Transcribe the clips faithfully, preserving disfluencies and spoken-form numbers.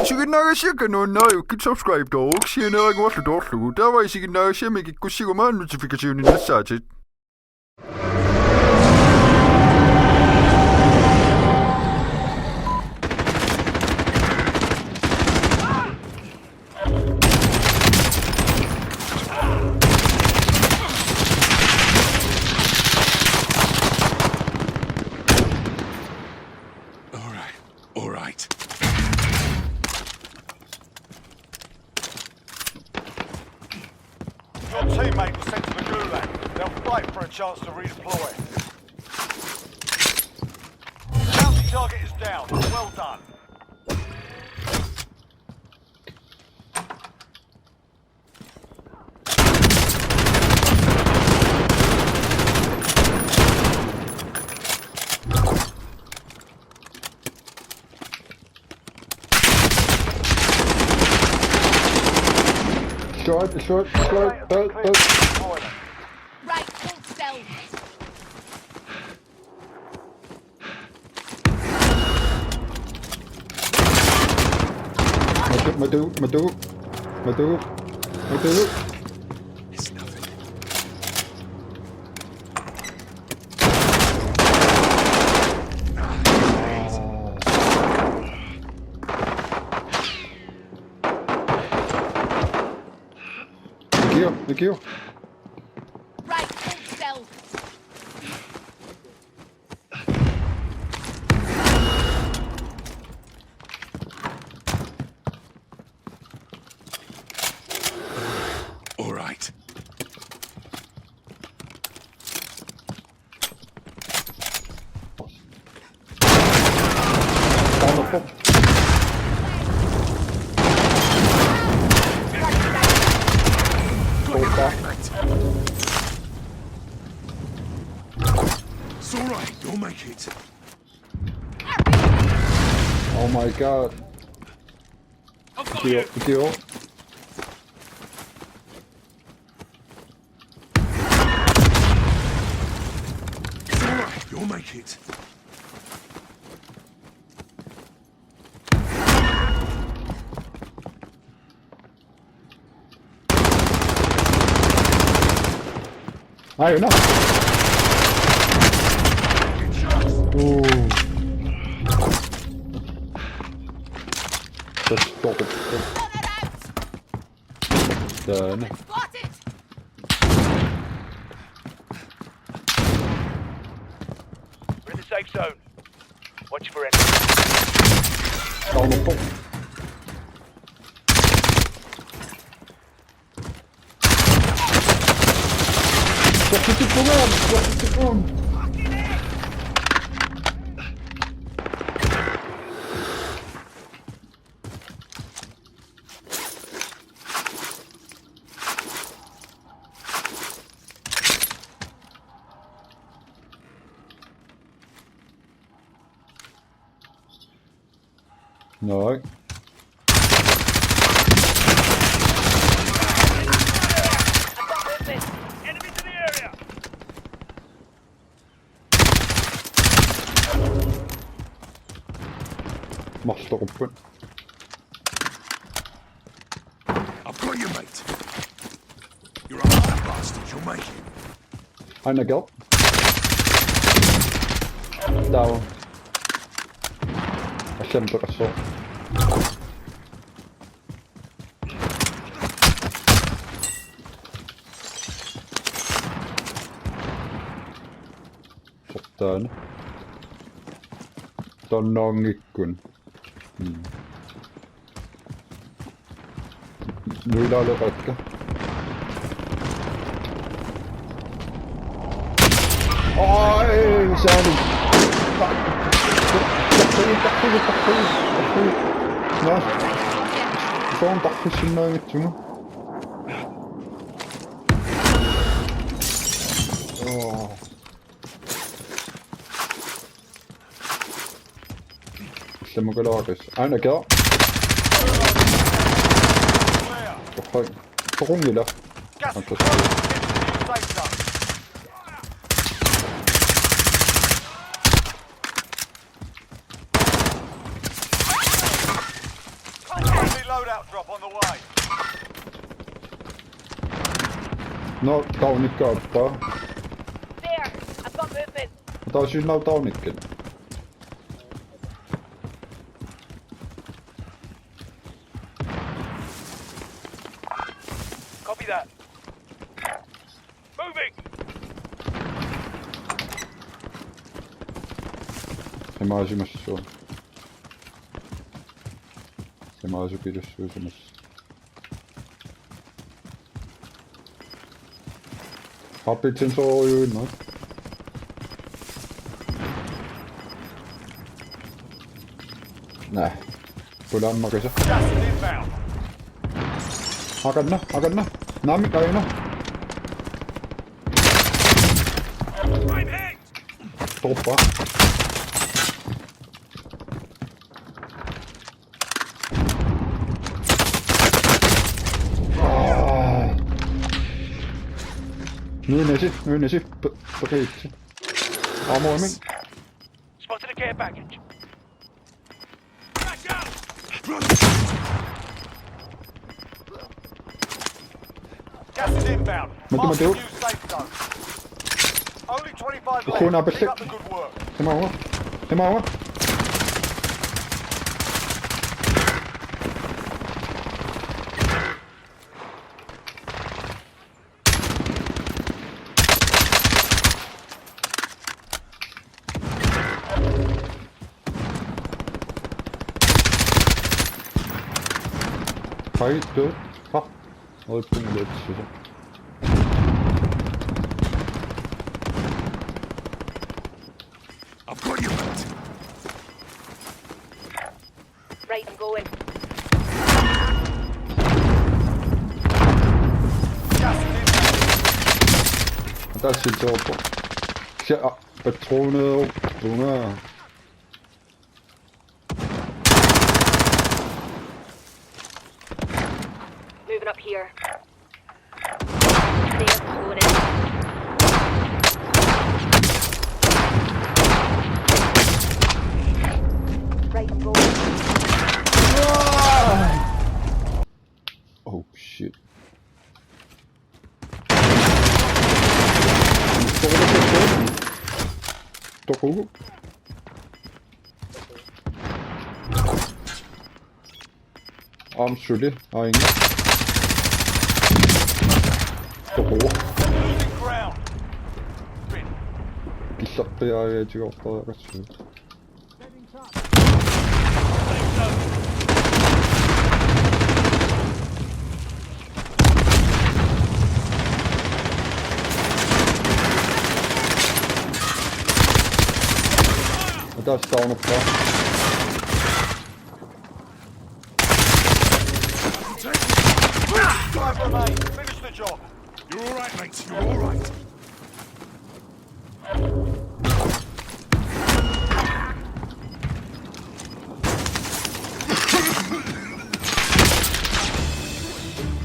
Isiginnaagassiakka nuannariukkit subscribe toorukkit sianeeraguarlu toorlugu. Taava isiginnaagassiami kikkussiguma notificationit nassaatit. All right. All right. Your teammate was sent to the gulag. They'll fight for a chance to redeploy. Bounty target is down. Well done. Short, short, short, boat, boat. Right, full stealth. Matu, matu, matu, matu, matu. It's nothing. Thank you, thank you. Right, full stealth. All right. Down the pump. Go back. It's all right, you'll make it. Oh my god. I've got you. Thank you. It's all right, you'll make it. Ayun na. Ooh. Just stop it. Done. Spotted! We're in the safe zone. Watch for enemies. Down the pump. Just hit the ground! Just hit the ground! No. Marlorupput. I've got you, mate. You're a bad bastard. You'll make it. Aana kill. Down. Asam peqassaaq. Taanna. Taannaanngikkuni. Mm. Nuilaaleqaakka. Ai, saani. Taxxi, taxxi, taxxi, taxxi. Naa. Soorlu taxxissinnaanngitsugut. Oo. Lamukalaaqis. Aana kill. Ohoi. Toqunngilaq. Gas is closing in. Safe zone. Drop on the way. No, taunnikkaappa. There, I've got movement. Taasinnau taunnikkat. Copy that. Moving. Imagine my soul. Imagine be the shoes. Happy ten sorujuinnaq. Naa. Pulaamma kisa. Gas is inbound. Akanna, akanna. Naamik aina. I'm hit. Toppa. Aa. Nuinasi, nuinasi, p-, pakaitti. Amoimi. Spotted a care package. Back out! Gas is inbound. Matu, matu. Marking new safe zone. Only twenty-five left. Keep up the good work. Tamawa. Tamawa. Fight, dude. Fuck. Open, dude. I've got you, mate. Right, I'm going. That's the job. Shit, uh, patroner, patroner. Moving up here. They're pulling in. Right, I'm going. Oh shit. Toku. Aamma suli, aajuna. Toku. Losing ground. Killarpiaajatigoortariaqassuit. That's down up there. Five remain. Finish the job. You're all right, mate. You're all right.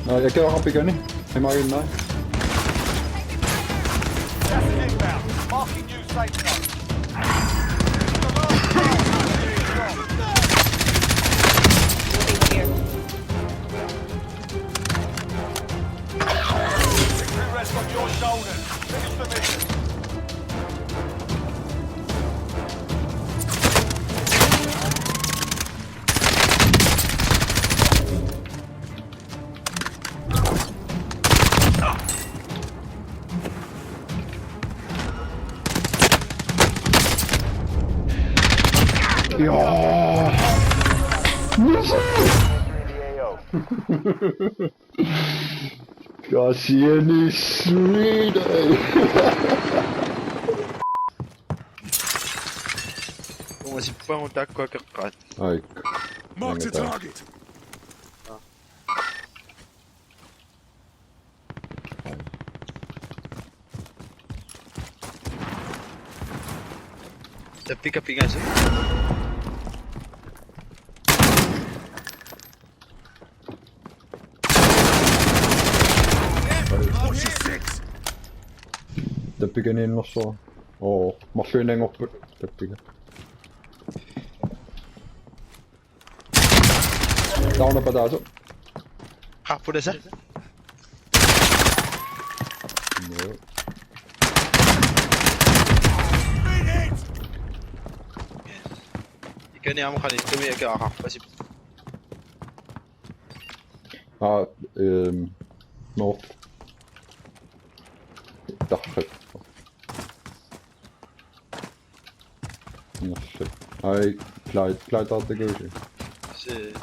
Nå, jeg gad om begynde. Jeg må ind, nej. Gas is inbound. Marking new safe zone. Victory rests on your shoulders. Finish the mission. Ja. Kasiani sweet. Uma sippangu takkua keqqaat. Ai. Marked a target. Tappika pingasu. Tappika niinnersoq. Oo, marluinanngorput tappika. Down-ippoq taasoq. Qaarput tassa? No. Ikani aamma qanittumi akeqarpasippoq. Aa, øhm, North. Tarrippoq. Nå, shit. Ai, Clyde, Clyde, der, det gør vi. Se.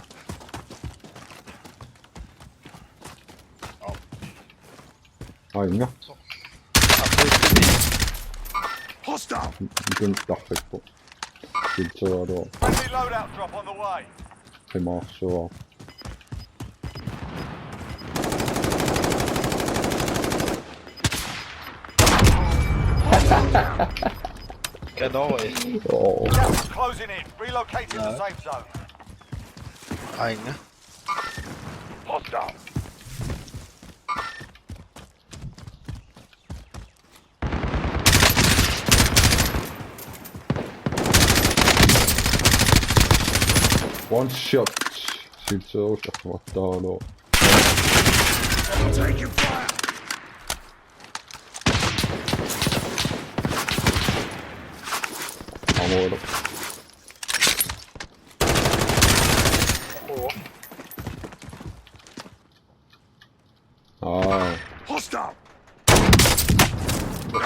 Au. Ai, nå. Så. Hostile! Den der fik på. Det er så, der. Friendly loadout drop on the way. Det er meget så. Kan nå, eh. Åh. Gas is closing in. Relocate to the safe zone. Ej, nå. Hostile. One shot. Silti osa, what the hell? Taking fire. Amuelo. Aa. Hostile.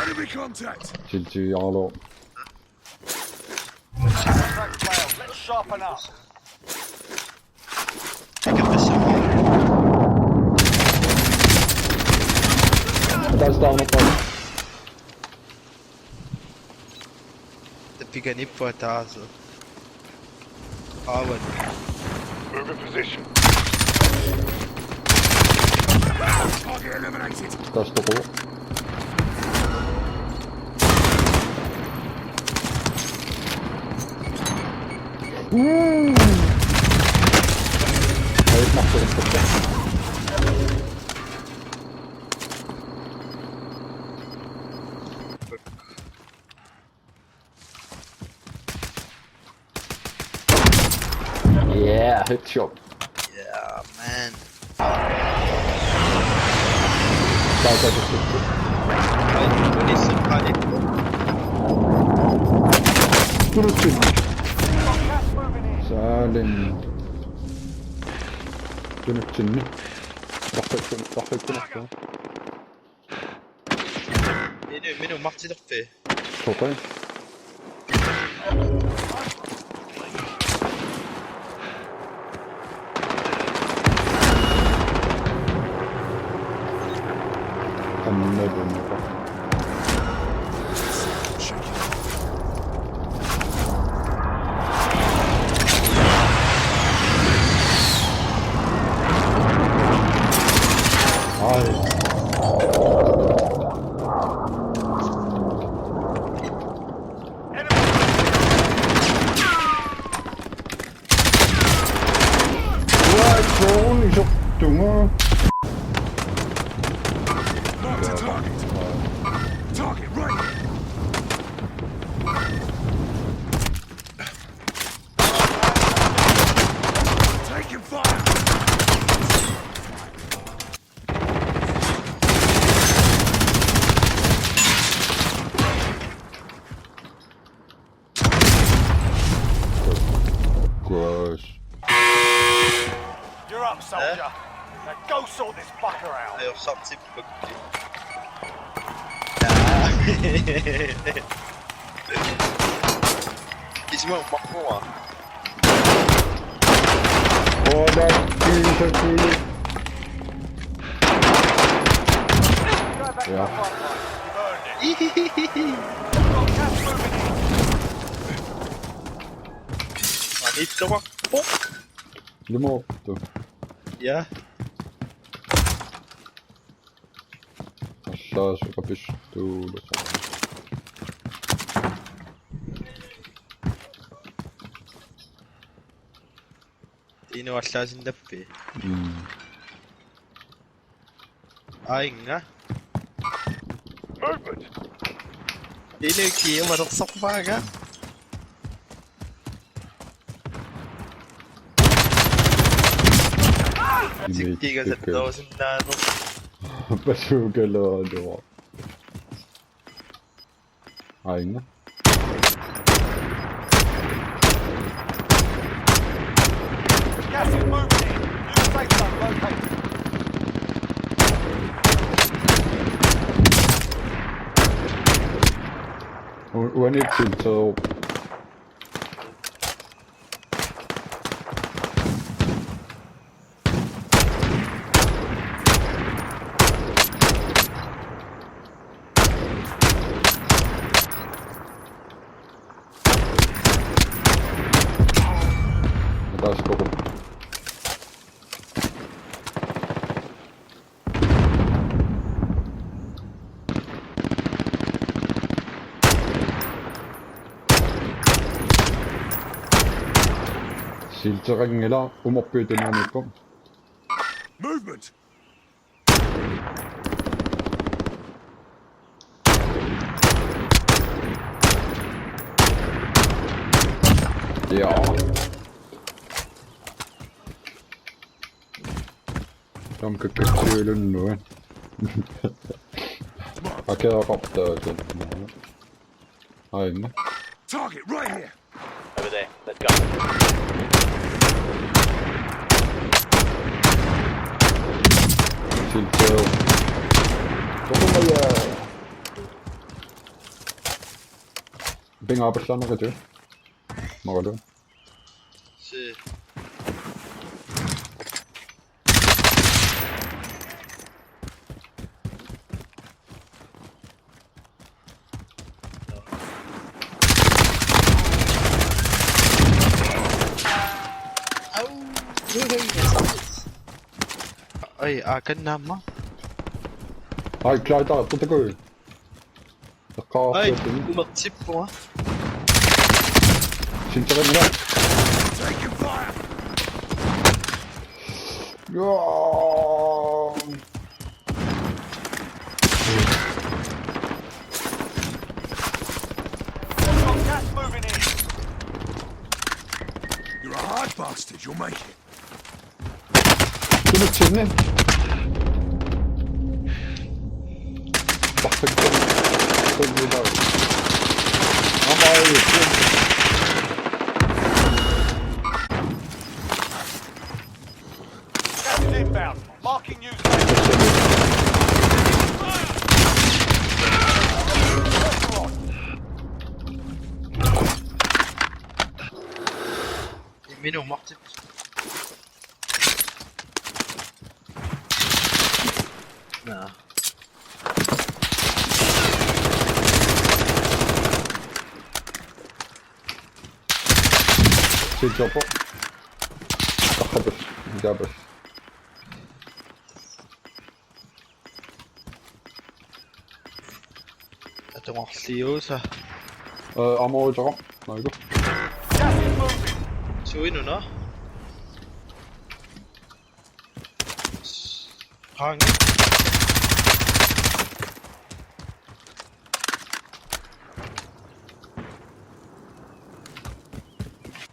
Enemy contact. Silti aalo. Contract failed. Let's sharpen up. That's down, up. Tapiganiippoq taasoq. Aavat. Move in position. Target eliminated. Taasoq. Woo! Ai, maqqulippakka. Yeah, headshot. Yeah, man. Tää on tietysti. Ai, niissä on panikko. Tunut sinne. Säälin. Tunut sinne. Tahtoikkun, tahtoikkun. Minun, minun mahti tohti. Tohti. Another. Ai. Uai, drone isortunga. Marked a target. Target right here. Taking fire. Gosh. You're up, soldier. Now go sort this fucker out. Ajorsartippakkit. Isumaqarpunga. Ola, kiisakulu. Ja. Anittuarpoq. Limoortu. Ja. Allaasuka pistuulut. Inuk allaasinnaappit? Mm. Ainga. Movement. Inuk kiimalersorpaanga. Sikkiga sattuusinnaanut. Bazookalaaluaq. Aina. Gas is moving in. New safe zone located. When it's until Taas koko. Silteqanngilaq, umorpiup tungaaniippoq. Movement! Jaa. Tamakku katsiulunnu. Akeaqartaatunnu. Aina. Target right here. Over there. Let's go. Silteo. Tokumaya. Binga apa sana kecil? Mau ada? Si. Au. Ai, akan nama. Ai, klar, der, der, der går. Ai, umertippunga. Sinterimina. Taking fire. Jaa. Got gas moving in. You're a hard bastard, you'll make it. Tunutsini. Baksak. Tunutsini. Ama ei. Gas is inbound. Marking new safe. Minun maksit. Naa. Sitsopo. Takkapas. Japas. Atugarliusa. Eh, ammo utoqarpoq. Naiku. Gas is moving. Suinuna. Hang.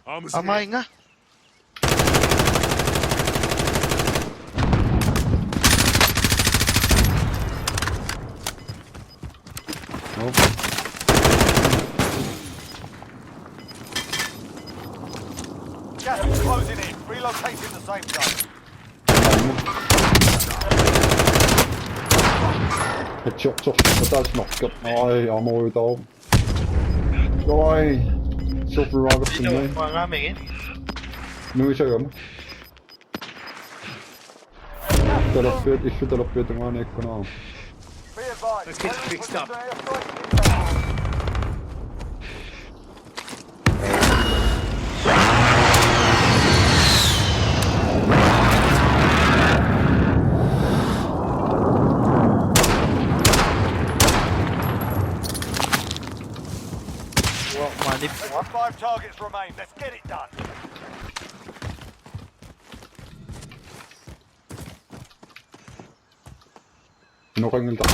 Armor's here. Amainga. Nope. Gas is closing in. Relocating the safe zone. Headshot, headshot. That's not good. Ai, ammo utoq. Oi. Super rocket. Ino, sinne. Mangami. Nui sagam. Talerpiat, illu talerpiat tungaani ikkunaa. Be advised. Let's get fixed up. Five targets remain. Let's get it done. Noqanngilaq.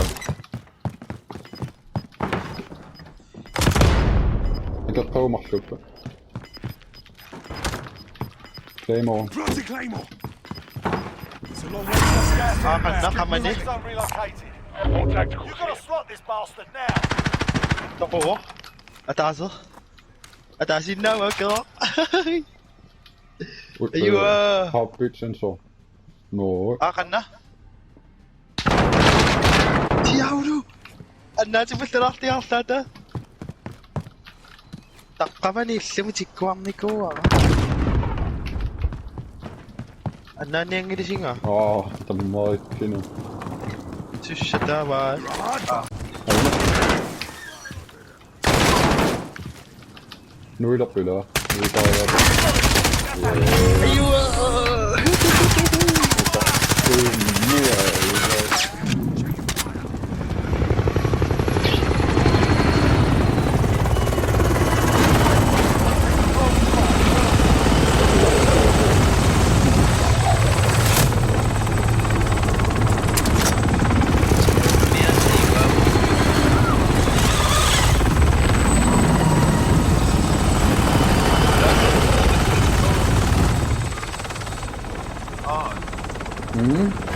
Akeqqarumaarluppa. Claymore. Plotting Claymore. It's Aa, qanna, qamani. Zone relocated. You've got to slot this bastard now. Toquvoq. Ataaseq. Ataasinnaavoq, akeroq. Ut-, Ajua. Øh, heartbeat sensor. Nå. Aa, qanna. Tiaulu. Annaatipallallartiarlaata. Taqqamani illimut tikkuarnikuuara. Annaanianngilisinga. Aa, tammarit kinu. Sussataavaa. Auna. Nuilerpila. Nuilerpila. Ayuu. Mm.